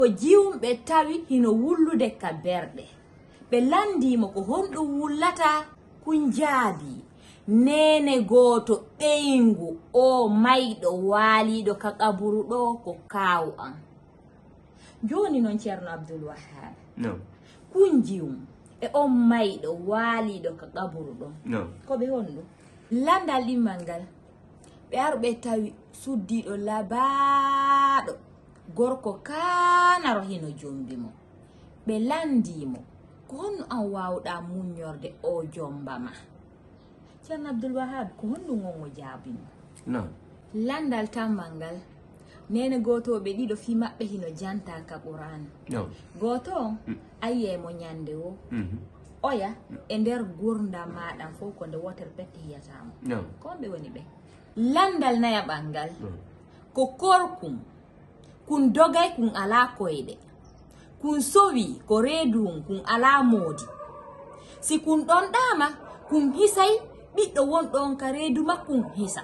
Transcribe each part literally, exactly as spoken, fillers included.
Ko jiwum ɓe tawi hino wullude ka berɗe. Ɓe lanndii mo ko honɗum wullata? Kun jaabii, neene gooto ɓeyngu oo mayɗo waaliiɗo ka qaburu ɗoo ko kaaw an. Jooni non Ceerno Abdul Wahhab. Naam. Kun jiwum e on mayɗo waaliiɗo ka qaburu ɗon. Naam. Ko ɓe honɗum? Lanndal ɗimmal ngal, ɓe ari ɓe tawi suddiiɗo labaaɗo, gorko kaanaro hino jombi mo. Ɓe lanndii mo, ko honno an waawuɗaa muññorde oo jomba ma? Ceerno Abdul Wahhab, ko honɗum on o jaabi mo? Naam. Lanndal tammal ngal, neene gootooɓe ɗiɗo fii maɓɓe hino janta ka Qur'aan. Naam. Gooto on, Mm. a yi'ay mo ñannde woo. Mhm. Oya, e nder gurdam maa ɗan fow ko nde wootere pet yiyataa mo. Naam. Ko on ɓe woni ɓe? Lanndal nayaɓal ngal, Mm. ko korkum, kun dogay kun alaa koyɗe. Kun sowi ko reedu kun, kun alaa moodi. Si kun ɗonɗaama, kun hisay ɓiɗɗo wonɗo on ka reedu makkun hisa.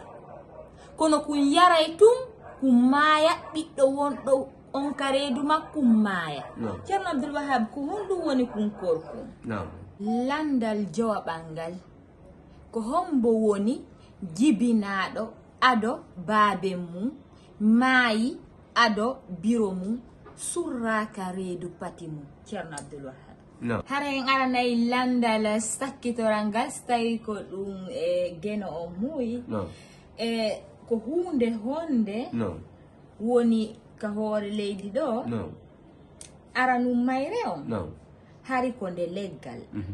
Kono kun yaray tun, kun maaya, ɓiɗɗo wonɗo on ka reedu makkun maaya. Naam. Ceerno Abdul Wahhab, ko honɗum woni kun korkum? Naam. Lanndal jowaɓal ngal, ko hombo woni jibinaaɗo ado baaben mum maayi, ado biro mum surraaka reedu pati mum? Ceerno Abdul Wahhab. No. Hara en aranay lanndal sakkitoral ngal, si tawii ko ɗum e Geno on muuyi. No. E ko huunde honde No. woni ka hoore leydi ɗo? No. Aranum mayre on? No. Hari ko nde leggal. Mhm.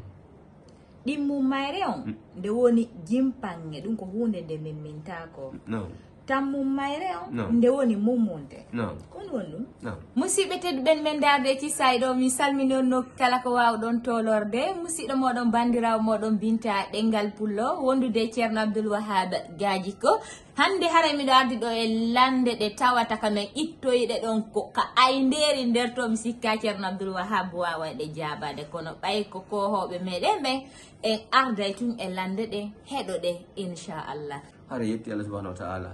Ɗimmum mayre on, Mm. nde woni jimpanŋe, ɗum ko huunde nde min mintaako. No. Tammum mayre on, No. nde woni mummunte. No. Ko ɗum woni ɗum? No. Musidɓe tedduɓe men, men ndaarde e kisaaji ɗo, min salmini on nokku kala ko waawɗon toolorde. Musidɗo mooɗon, banndiraawo mooɗon, Binta Ɗenngal Pullo, wondude e Ceerno Abdul Wahhab Gaaji ko. Hannde haray miɗo ardi ɗo e lannde ɗe tawata ka men ittoyi ɗe ɗon ko ka ayndeeri nder to mi sikka Ceerno Abdul Wahhab waaway ɗe jaabaade. Kono ɓay ko koohooɓe meɗen ɓen, en arday tun e lannde ɗe, heɗo ɗe, inchallah. Hara yetti Allah subhanahu wa ta'ala.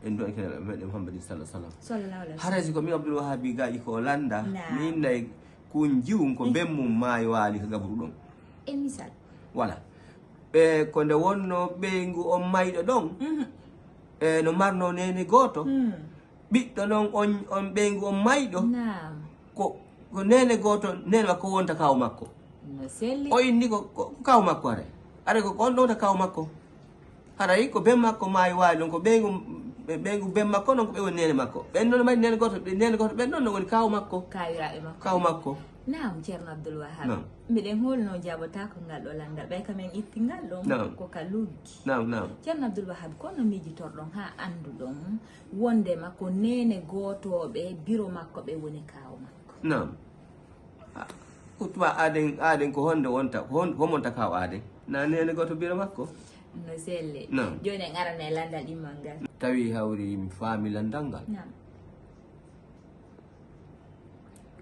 En du'an kene meɗen Muhammadin sallallahu alaihi wasallam. Sallallahu alaihi wasallam. Hara si ko min Abdul Wahhabi Gaaji ko lannda, Naam. min nay kun jiwum ko Eh. ben mum maayi waali ka gaburu ɗon. E misal. Voilà. E ko nde wonno ɓeyngu on mayɗo ɗon, Mhm. e no marno neene gooto. Hmm. Ɓiɗɗo non on, on ɓeyngu on mayɗo, Naam. ko, ko neene gooto, neene makko wonta kaaw makko. No selli. O inni ko, ko, ko kaaw makko are. Are ko, ko on ɗon wonta kaaw makko. Haray ko ben makko maayi waali ɗon, ko ɓeyngu, ɓe-, ɓeyngu ben makko non ko ɓe woni neene makko. Ɓen non mari neene gooto, ɓe neene gooto ɓen non no woni kaaw makko. Kaawiraaɓe makko. Kaaw makko. Naam, Ceerno Abdul Wahhab. Naam. Miɗen hoolno jaabotaako ngal ɗo lanndal, ɓay ka men itti ngal ɗon Naam. ko ka luggi. Naam, naam. Ceerno Abdul Wahhab, ko no miijitorɗon haa annduɗon wondema ko neene gootooɓe biro makko ɓe woni kaaw makko? Naam. Ah, ko tuma aaden, aaden ko honde wonta, ko hon-, hon wonta kaaw aaden? Na neene gooto biro makko? No selli. Naam. Jooni en arana e lanndal ɗimmal ngal. Tawi hawri mi faami lanndal ngal. Naam.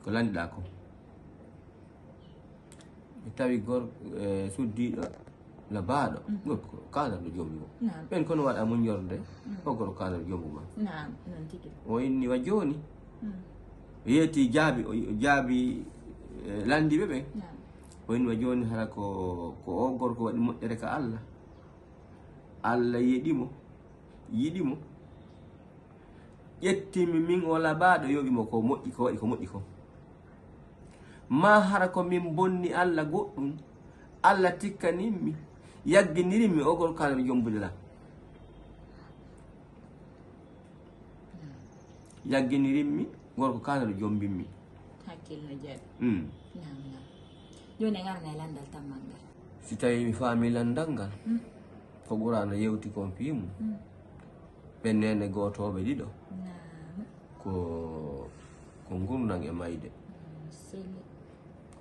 Ko lanndɗaa ko. Mi tawi gor-, eh, suddiiɗo labaaɗo. Mhm. Gorko kaananɗo joom mum. Naam. Ɓen kono waɗa muññorde, Mhm. o gorko kaananɗo joom mum. Naam, non tigi. O inni wa jooni. Mm. O yeeti jaabi, o, o jaabi, eh, lanndiiɓe ɓen. Naam. O inni wa jooni hara ko, ko o gorko waɗi moƴƴere ka Allah. Allah yeɗi mo, yiɗi mo. Ƴettimi min o labaaɗo, yoɓi mo ko moƴƴi, ko waɗi ko moƴƴi ko. Ma hara ko min bonni Allah goɗɗum, Allah tikkanimmi, yagginirimmi o gorko kaananɗo jombude lan. Yagginirimmi gorko kaananɗo jombimmi. Hakkil no jaɓi. Mm. Naam, naam. Jooni en arana e lanndal tammal ngal. Si tawi mi faami lanndal ngal, Mm. ko Qur'aana yewti kon fii mum. Mm. Ɓe neene gootooɓe ɗiɗo. Naam. Ko, ko ngurndan e mayde. Mm, selli.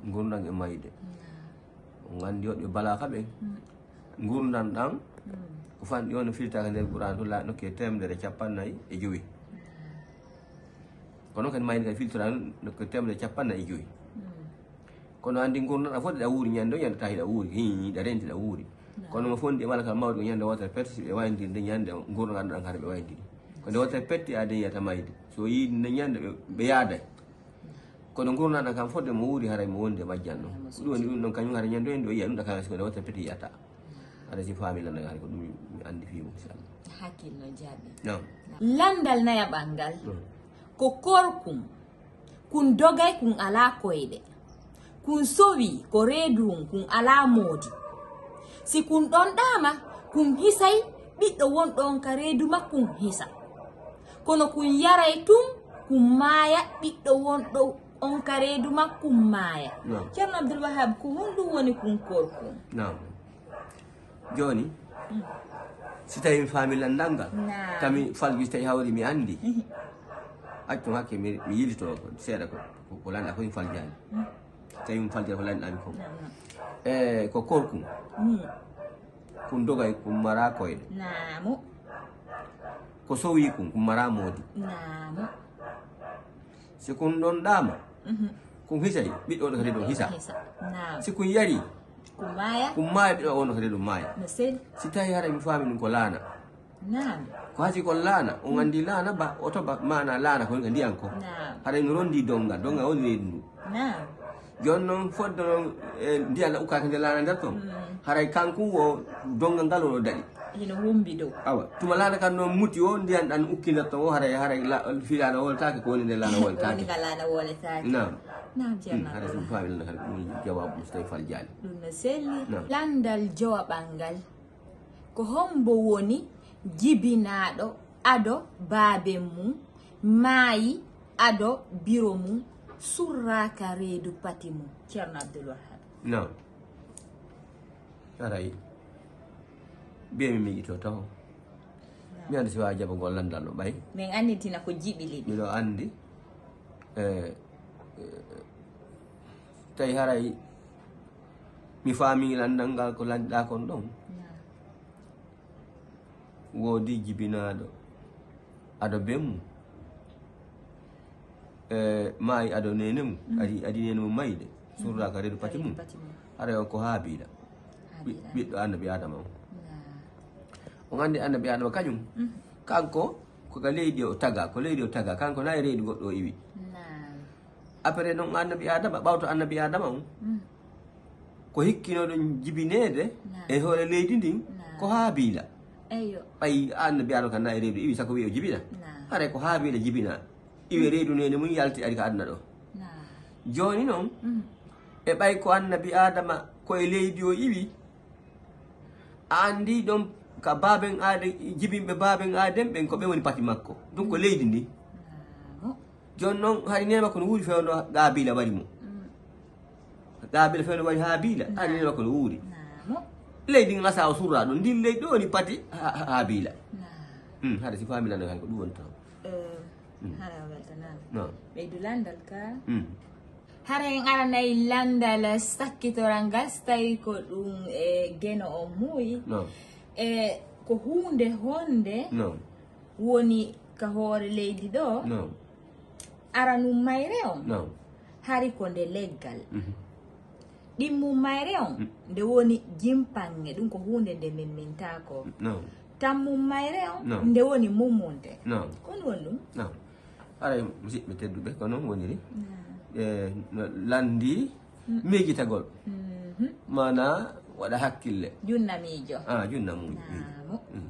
Ngurndan e mayde. Naam. On anndi woɗɓe balaaxa ɓen. Mm. Ngurndan ɗan, Mm. ko fanɗi on no firtaaka nder Qur'aana to la-, nokke teemedere cappannayi e jowi. Mm. Kono kadi mayde kadi firtoraaka nokke teemedere cappannayi e jowi. Mm. Kono anndi ngurndan a foti ɗa wuuri ñande o ñande tahi ɗa wuuri, hii, ɗa renti ɗa wuuri. Naam. Kono mo fondi e malakal mawɗo ko ñande wootere pet, si ɓe wayndiri nde ñande ngurndan ɗan hara ɓe wayndiri. Ko nde wootere petti a den yata mayde. So yiidi nde ñande ɓe, ɓe yaaday. Kono ngurndan ɗan kam fodde mo wuuri haray mo wondi e majjan ɗon. Ɗum woni ɗum ɗon kañum haray ñande en ɗo yiya ɗum ɗa kañum siko nde watta peti yiyata. Haray si faami lan haray ko ɗum mi andi fii mum, inchallah. Hakkil no jaabi. Naam. Landal nayaɓal ngal. Mm. Ko korkum. Kun dogay kun alaa koyɗe. Kun sowi ko reedu hun kun alaa moodi. Si kun ɗon ɗaama, kun hisay ɓiɗɗo wonɗo on ka reedu makkun hisa. Kono kun yaray tun, kun maaya ɓiɗɗo wonɗo on ka reedu makkun maaya. Naam. Ceerno Abdul Wahab, ko honɗum woni kun korkun? Naam. Jooni, mm, si tawi mi faami landal ngal, naam, tami falju si tawi hawri mi andi. Mhm. Accu hakke mi, mi yilito ko seeɗa ko, ko, ko landa ko mi faljaani. Mm. Tawi mi faljata ko lanɗaami ko. Naam, naam. E ko korkun. Mm. Kun dogay kun mara koyɗe. Naamu. Ko sowi kun, kun mara moodi. Naamu. Si kun ɗon ɗaama, mhm, kun hisay, ɓiɗɗo on kadi ɗon hisa. Hisa. Naam. Si kun yari, kun maaya, kun maaya, ɓiɗɗo on kadi ɗon maaya. No sel. Si tawi haray mi faami ɗum ko laana. Naam. Ko hasi ko laana, on andi laana ba, oto ba, maana laana ko woni ka ndiyan ko. Naam. Haray no rondi donga, donga woni reedu ndu. Naam. Jooni noon fodde noon e ndiyan na ukkaaki nder laana nder toon. Mm. Haray kanko wo donga ngal o daɗi. Hino wumbi dow. Awa, tuma laana kan noon muti o ndiyan ɗan ukki nder toon o haray, haray la, fii laana woltaaki ko woni nder laana woltaaki. Woni ka laana woltaaki. Naam. Naam, mm, ceerno haray so Abdullah. Faami lan haray ko ɗum jawaabu Mustafa Fall Jaali. Ɗum no selli. Naam. Landal jowaɓal ngal. Ko hombo woni jibinaaɗo ado baaben mum maayi ado biro mum surraaka reedu pati mum? Ceerno Abdul Wahab. Non. Haray. Mbiye mi miijito taho. Mi andi si waawi jabagol landal no ɓay. Min annitina ko jiɓili ɗi. Miɗo andi. Eh, eh, tawi haray mi faami landal ngal ko lanɗa kon ɗon. Naam. Woodi jibinaaɗo ado ben mum. Eh, maayi ado neene mum. Mm. Adi, adi neene mum mayde. Mm. Surraaka reedu pati mum. Pati mum. Haray on ko Haabiila. Ɓi-, Haabiila. Ɓiɗɗo annabi Aadama on. Naam. On andi annabi Aadama kañum. Mm. Kanko, ko ka leydi o taga, ko leydi o taga. Kanko na e reedu goɗɗo o iwi. Naam. Après noon annabi Aadama, ɓawto annabi Aadama on. Mm. Ko hikkinooɗo jibineede, naam, e hoore leydi ndin, naam, ko Haabiila. Eyyo. Ɓay annabi Aadama kan na e reedu iwi, sako wi'i o jibina. Naam. Haray ko Haabiila jibina. Iwi, mm, reedu neene mum yalti ari ka aduna ɗo. Naam. Jooni noon, mm, e ɓay ko annabi Aadama ko e leydi o iwi, a andi ɗon ka baaben aaden, jibinɓe baaben aaden ɓen ko ɓe woni pati makko. Ɗum ko leydi ndi. Naam. Jooni noon, hari neene makko no wuuri fewndo Qaabiila wari mo. Mm. Qaabiila fewndo wari Haabiila, hari neene makko no wuuri. Naam. Leydi ngasa o surra ɗon, ndin leydi ɗo woni pati Ha-, Ha-, Haabiila. Naam. Mm, haɗa si faami lan hay ko ɗum woni tan. Eh, mm, hara o weltanaama. Naam. Ɓeydu landal ka. Mm. Hara en aranay landal sakkitoral ngal, so tawi ko ɗum e Geno o muuyi. Naam. E ko huunde honde, naam, woni ka hoore leydi ɗo? Naam. Aranum mayre on, naam, hari ko nde leggal. Mhm. Ɗimmum mayre on, mm, nde woni jimpanŋe, ɗum ko huunde nde memmintaako. Naam. Tammum mayre on, naam, nde woni mumunte. Naam. Ko ɗum woni ɗum? Naam. Haray, musidɓe tedduɓe, ko noon woniri. Naam. E, no lanndi, mm, miijitagol. Mhm. Maanaa, waɗa hakkille. Junna miijo. Ah, junna muujo. Naam. Mm.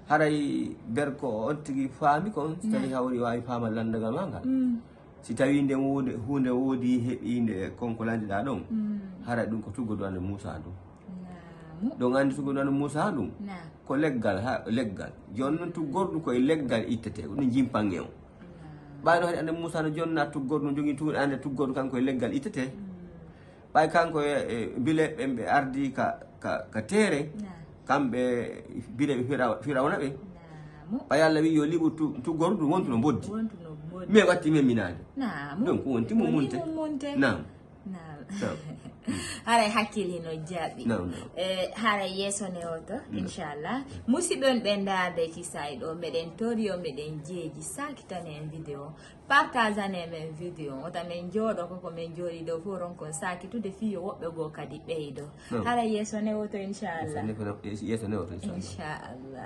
Haray berko on tigi faami kon, si tawi, naam, hawri waawi faamal lanndagal maa ngal. Mm. Si tawi nden huunde, huunde woodi heɓiinde kon ko lanndiɗaa ɗon, mm, haray ɗum ko tuggodu Annabi Muusaa ndun. Naam. Ɗon anndi tuggodu Annabi Muusaa ndun, naam, ko leggal, ha, leggal. Jooni non tuggordu ko e leggal ittetee, ko ɗum jimpanŋe on. Naam. Ɓayno haray Annabi Muusaa no jonna tuggordu, no jogii tuuɗaande tuggordu kanko e leggal ittetee. Mm. Ɓay kanko e, e bileɓe ɓen ɓe ardi ka, ka, ka teere, naam, kamɓe bileɓe Firaw-, Firawna ɓe. Naam. Ɓay Alla wi'i yo liɓu tu-, tuggordu wontu no mboddi. Wontu no mboddi. Mais watti memminaade. Naam. Donc wonti mummunte. Wonti mummunte. Naam. Naam. Naam. Haray hakkil hino jaaɓi. Naam, naam. Eh, haray yeeso ne oto, mm, inchallah. Musidɓe on ɓe ndaarde kisay ɗo, meɗen tori on, meɗen jeeji, saakitane en vidéo. Partageane men vidéo o, wota men jooɗo ko, ko men jooɗi ɗo fof ronkon saakitude fii yo woɓɓe goo kadi ɓeydo. Naam. Hara yeeso ne woto, inchallah. Yeeso ne woto, inchallah. Inchallah.